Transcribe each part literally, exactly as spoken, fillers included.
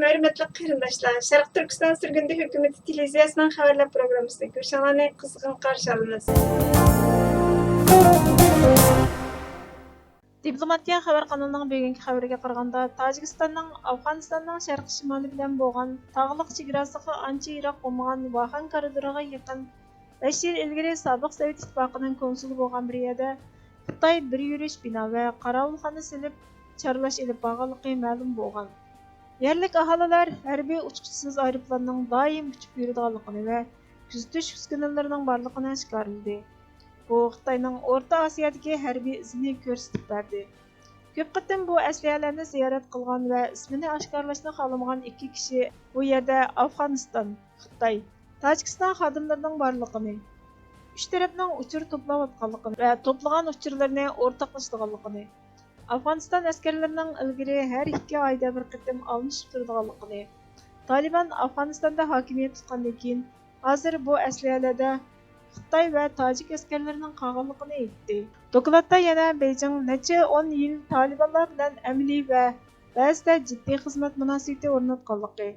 ھۆرمەتلىك قېرىنداشلار، شەرقىي تۈركىستان سۈرگۈندە ھۆكۈمىتى تېلېۋىزىيەسىنىڭ خەۋەرلەر پروگراممىسىنى كۆرۈشۈڭلارنى قىزغىن قارشى ئالىمىز. دىپلوماتىيە خەۋەر قانىلىنىڭ بۈگۈنكى خەۋىرىگە قارىغاندا، تاجىكىستاننىڭ ئافغانىستاننىڭ شەرقىي شىمالى بىلەن بولغان تاغلىق چېگراسىغا ئانچە يىراق بولمىغان ۋاخان كارىدورىغا يېقىن بەش يىل ئىلگىرى سابىق سوۋېت ئىتتىپاقىنىڭ كونسۇلى بولغان بىر يەردە خىتاي بىر يۈرۈش بىنا ۋە قاراۋۇلخانا سېلىپ، چارلاش ئېلىپ بارغانلىقى مەلۇم بولغان. يەرلىك ئاھالىلەر ھەربىي ئۇچقۇچىسىز ئايروپىلاننىڭ دائىم ئۇچۇپ يۈرىدىغانلىقىنى ۋە كۆزىتىش ئۈسكۈنىلىرىنىڭ بارلىقىنى ئاشكارىلىدى. بۇ خىتاينىڭ ئورتا ئاسىيادىكى ھەربىي ئىزىنى كۆرسىتىپ بەردى. كۆپ قېتىم بۇ ئەسلىھەلەرنى زىيارەت قىلغان ۋە ئىسمىنى ئاشكارىلاشنى خالىمىغان ئىككى كىشى بۇ يەردە ئافغانىستان، خىتاي، تاجىكىستان خادىملىرىنىڭ بارلىقىنى، ئۈچ تەرەپنىڭ ئۇچۇر توپلاۋاتقانلىقىنى ۋە توپلىغان ئۇچۇرلىرىنى ئورتاقلىشىدىغانلىقىنى، ئافغانىستان ئەسكەرلىرىنىڭ ئىلگىرى ھەر ئىككى ئايدا بىر قېتىم ئالمىشىپ تۇرىدىغانلىقىنى، تالىبان ئافغانىستاندا ھاكىمىيەت تۇتقاندىن كېيىن، ھازىر بۇ ئەسلىھەلەردە خىتاي ۋە تاجىك ئەسكەرلىرىنىڭ قالغانلىقىنى ئېيتتى. دوكلاتتا يەنە بېيجىڭ نەچچە ئون يىل تالىبانلار بىلەن ئەمەلىي ۋە بەزىدە جىددىي خىزمەت مۇناسىۋىتى ئورناتقانلىقى،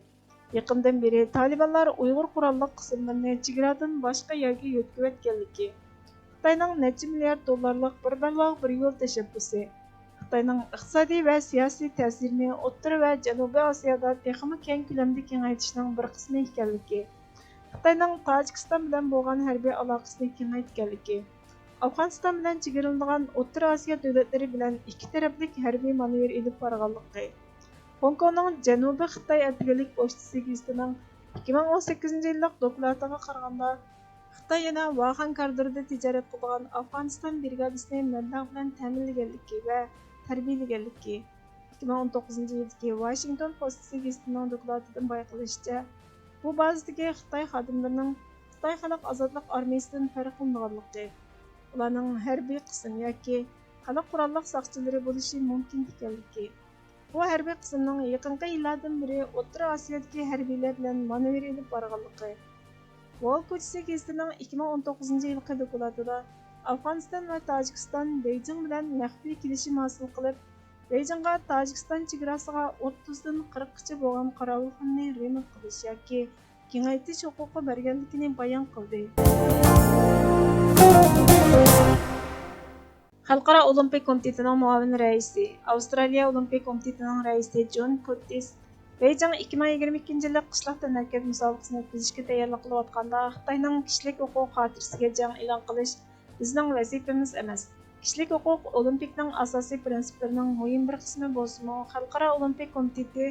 يېقىندىن بېرى تالىبانلار ئۇيغۇر قوراللىق قىسىملىرىنى چېگرادىن باشقا يەرگە يۆتكىۋەتكەنلىكى، خىتاينىڭ نەچچە مىليارد دوللارلىق بىر بەلباغ بىر يول تەشەببۇسى، خىتاينىڭ ئىقتىسادىي ۋە سىياسىي تەسىرىنى ئوتتۇرا ۋە جەنۇبىي ئاسىيادا تېخىمۇ كەڭ كۆلەمدە كېڭەيتىشنىڭ بىر قىسمى ئىكەنلىكى، خىتاينىڭ تاجىكىستان بىلەن بولغان ھەربىي ئالاقىسىنى كېڭەيتكەنلىكى، ئافغانىستان بىلەن چېگرىلىنىدىغان ئوتتۇرا ئاسىيا دۆلەتلىرى بىلەن ئىككى تەرەپلىك ھەربىي مانېۋىر ئېلىپ بارغانلىقى، خوڭكوڭنىڭ جەنۇبىي خىتاي ئەتىگەنلىك پوچتىسى گېزىتىنىڭ ئىككى مىڭ ئون سەككىزىنچى يىللىق دوكلاتىغا قارىغاندا، خىتاي يەنە ۋاخان كارىدورىدا تىجارەت قىلىدىغان ئافغانىستان برىگادىسىنى مەبلەغ بىلەن تەمىنلىگەنلىكى ۋە تەربىيەلىگەنلىكى، ئىككى مىڭ ئون توققۇزىنچى يىلدىكى ۋاشىنگتون پوستى گېزىتىنىڭ دوكلاتىدىن بايقىلىشىچە، بۇ بازىدىكى خىتاي خادىملىرىنىڭ خىتاي خەلق ئازادلىق ئارمىيىسىدىن پەرقلىنىدىغانلىقى، ئۇلارنىڭ ھەربىي قىسىم ياكى خەلق قوراللىق ساقچىلىرى بولۇشى مۇمكىن ئىكەنلىكى، بۇ ھەربىي قىسىمنىڭ يېقىنقى يىللاردىن بېرى ئوتتۇرا ئاسىيادىكى ھەربىيلەر بىلەن مانېۋىر ئېلىپ بارغانلىقى، ۋال كوچىسى گېزىتىنىڭ ئىككى مىڭ ئون توققۇزىنچى يىلقى دوكلاتىدا، ئافغانىستان ۋە تاجىكىستان بېيجىڭ بىلەن مەخپىي كېلىشىم ھاسىل قىلىپ، بېيجىڭغا تاجىكىستان چېگراسىغا ئوتتۇزدىن قىرىققىچە بولغان قاراۋۇلخانىنى رېمونت قىلىش ياكى كېڭەيتىش ھوقۇقى بەرگەنلىكىنى بايان قىلدى. خەلقئارا ئولىمپىك كومىتېتىنىڭ مۇئاۋىن رەئىسى، ئاۋسترالىيە ئولىمپىك كومىتېتىنىڭ رەئىسى جون كوتتىس بېيجىڭ ئىككى مىڭ يىگىرمە ئىككىنچى يىللىق قىشلىق تەنھەرىكەت مۇسابىقىسىنى ئۆتكۈزۈشكە تەييارلىق قىلىۋاتقاندا، خىتاينىڭ كىشىلىك ھوقۇق خاتىرىسىگە جەڭ ئېلان قىلىش بىزنىڭ ۋەزىپىمىز ئەمەس. كىشىلىك ھوقۇق ئولىمپىكنىڭ ئاساسىي پىرىنسىپلىرىنىڭ مۇھىم بىر قىسمى بولسىمۇ، خەلقئارا ئولىمپىك كومىتېتى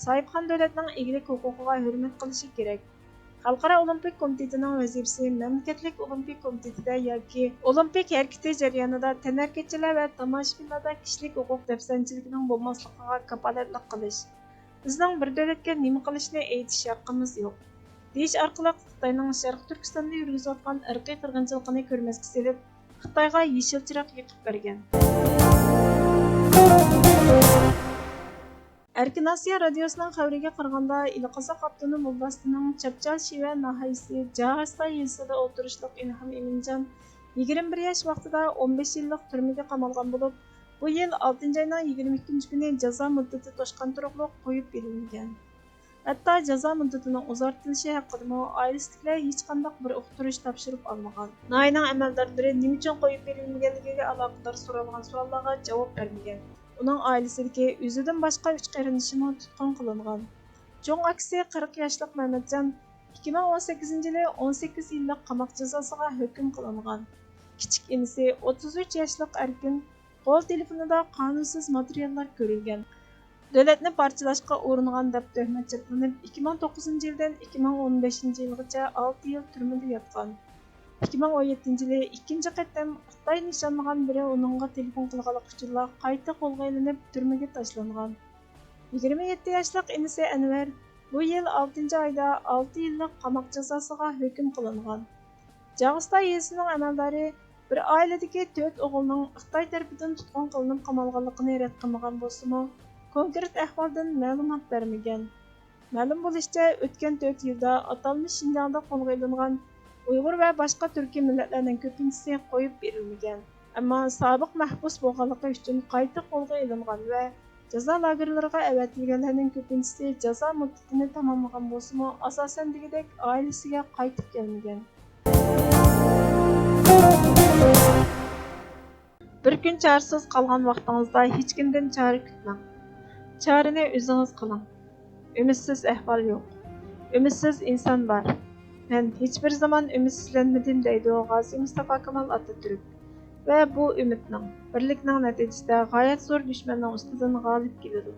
ساھىبخان دۆلەتنىڭ ئىگىلىك ھوقۇقىغا ھۆرمەت قىلىشى كېرەك. خەلقئارا ئولىمپىك كومىتېتىنىڭ ۋەزىپىسى مەملىكەتلىك ئولىمپىك كومىتېتىدا ياكى ئولىمپىك ھەرىكىتى جەريانىدا تەنھەرىكەتچىلەر ۋە تاماشىبىنلاردا كىشىلىك ھوقۇق دەپسەندىچىلىكىنىڭ بولماسلىقىغا كاپالەتلىك قىلىش، بىزنىڭ بىر دۆلەتكە نېمە قىلىشنى ئېيتىش ھەققىمىز يوق، دېيىش ئارقىلىق خىتاينىڭ شەرقىي تۈركىستاندا يۈرگۈزۈۋاتقان ئىرقىي قىرغىنچىلىقىنى كۆرمەسكە سېلىپ، خىتايغا يېشىل چىراغ يېقىپ بەرگەن. ئەركىن ئاسىيا رادىيوسىنىڭ خەۋىرىگە قارىغاندا، ئىلى قازاق ئاپتونوم ئوبلاستىنىڭ چاپچال شىۋە ناھىيەسى جاغىستا يېزىسىدا ئولتۇرۇشلۇق ئىلھام ئىمىنجان يىگىرمە بىر ياش ۋاقتىدا ئون بەش يىللىق تۈرمىگە قامالغان بولۇپ، بۇ يىل ئالتىنچى ئاينىڭ يىگىرمە ئىككىنچى كۈنى جازا مۇددىتى توشقان تۇرۇقلۇق قويۇپ بېرىلمىگەن. ھەتتا جازا مۇددىتىنىڭ ئۇزارتىلىشى ھەققىدىمۇ ئائىلىسىدىكىلەر ھېچقانداق بىر ئۇقتۇرۇش تاپشۇرۇپ ئالمىغان. ناھىيەنىڭ ئەمەلدارلىرى نېمە ئۈچۈن قويۇپ بېرىلمىگەنلىكىگە ئالاقىدار سورالغان سوئاللارغا جاۋاب بەرمىگەن. ئۇنىڭ ئائىلىسىدىكى ئۆزىدىن باشقا ئۈچ قېرىندىشىمۇ تۇتقۇن قىلىنغان. چوڭ ئاكىسى قىرىق ياشلىق مەمەتجان ئىككى مىڭ ئون سەككىزىنچى يىلى ئون سەككىز يىللىق قاماق جازاسىغا ھۆكۈم قىلىنغان. كىچىك ئىنىسى ئوتتۇز ئۈچ ياشلىق ئەركىن قول تېلېفونىدا قانۇنسىز ماتېرىياللار كۆرۈلگەن، دۆلەتنى پارچىلاشقا ئۇرۇنغان دەپ تۆھمەت چاپلىنىپ، ئىككى مىڭ توققۇزىنچى يىلدىن ئىككى مىڭ ئون بەشىنچى يىلغىچە ئالتە يىل تۈرمىدە ياتقان. ئىككى مىڭ ئون يەتتىنچى يىلى ئىككىنچى قېتىم خىتاي نىشانلىغان بىرى ئۇنىڭغا تېلېفون قىلغانلىقى ئۈچۈنلا قايتا قولغا ئېلىنىپ، تۈرمىگە تاشلانغان. يىگىرمە يەتتە ياشلىق ئىنىسى ئەنۋەر بۇ يىل ئالتىنچى ئايدا ئالتە يىللىق قاماق جازاسىغا ھۆكۈم قىلىنغان. جاغىستا يېزىسىنىڭ ئەمەلدارى بىر ئائىلىدىكى تۆت ئوغۇلنىڭ خىتاي تەرىپىدىن تۇتقۇن قىلىنىپ قامالغانلىقىنى رەت قىلمىغان بولسىمۇ، كونكرېت ئەھۋالدىن مەلۇمات بەرمىگەن. مەلۇم بولۇشىچە، ئۆتكەن تۆت يىلدا ئاتالمىش شىنجاڭدا قولغا ئېلىنغان ئۇيغۇر ۋە باشقا تۈركىي مىللەتلەرنىڭ كۆپىنچىسى قويۇپ بېرىلمىگەن. ئەمما سابىق مەھبۇس بولغانلىقى ئۈچۈن قايتا قولغا ئېلىنغان ۋە جازا لاگېرلىرىغا ئەۋەتىلگەنلەرنىڭ كۆپىنچىسى جازا مۇددىتىنى تاماملىغان بولسىمۇ، ئاساسەن دېگۈدەك ئائىلىسىگە قايتىپ كەلمىگەن. بىر كۈن چارىسىز قالغان ۋاقتىڭىزدا ھېچكىمدىن چارە كۈتمەڭ. چارىنى ئۆزىڭىز قىلىڭ. ئۈمىدسىز ئەھۋال يوق. ئۈمىدسىز ئىنسان بار. مەن ھېچبىر زامان ئۈمىدسىزلەنمىدىم، دەيدۇ غازى مۇستافا كامال ئاتاتۈرك. ۋە بۇ ئۈمىدنىڭ، بىرلىكنىڭ نەتىجىسىدە غايەت زور دۈشمەننىڭ ئۈستىدىن غالىب كېلىدۇ.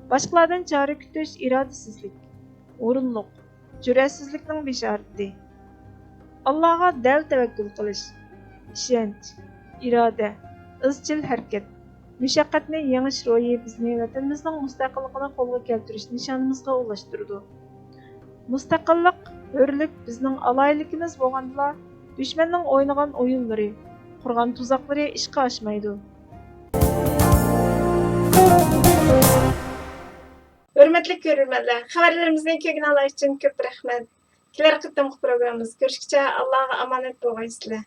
باشقىلاردىن چارە كۈتۈش ئىرادىسىزلىك، ھۇرۇنلۇق، جۈرئەتسىزلىكنىڭ بېشارىتى. ئاللاغا دەل تەۋەككۈل قىلىش، ئىشەنچ، ئىرادە، ئىزچىل ھەرىكەت، مۇشەققەتنى يېڭىش روھى بىزنى ۋەتىنىمىزنىڭ مۇستەقىللىقىنى قولغا كەلتۈرۈش نىشانىمىزغا ئۇلاشتۇرىدۇ. مۇستەقىللىق، ھۆرلۈك بىزنىڭ ئالاھىدىلىكىمىز بولغاندىلا، دۈشمەننىڭ ئوينىغان ئويۇنلىرى، قۇرغان تۇزاقلىرى ئىشقا ئاشمايدۇ. ھۆرمەتلىك كۆرۈرمەنلەر، خەۋەرلىرىمىزنى كۆرگىنىڭلار ئۈچۈن كۆپ رەھمەت. كېلەر قېتىمقى پروگراممىمىزدا كۆرۈشكىچە ئاللاغا ئامانەت بولغايسىلەر.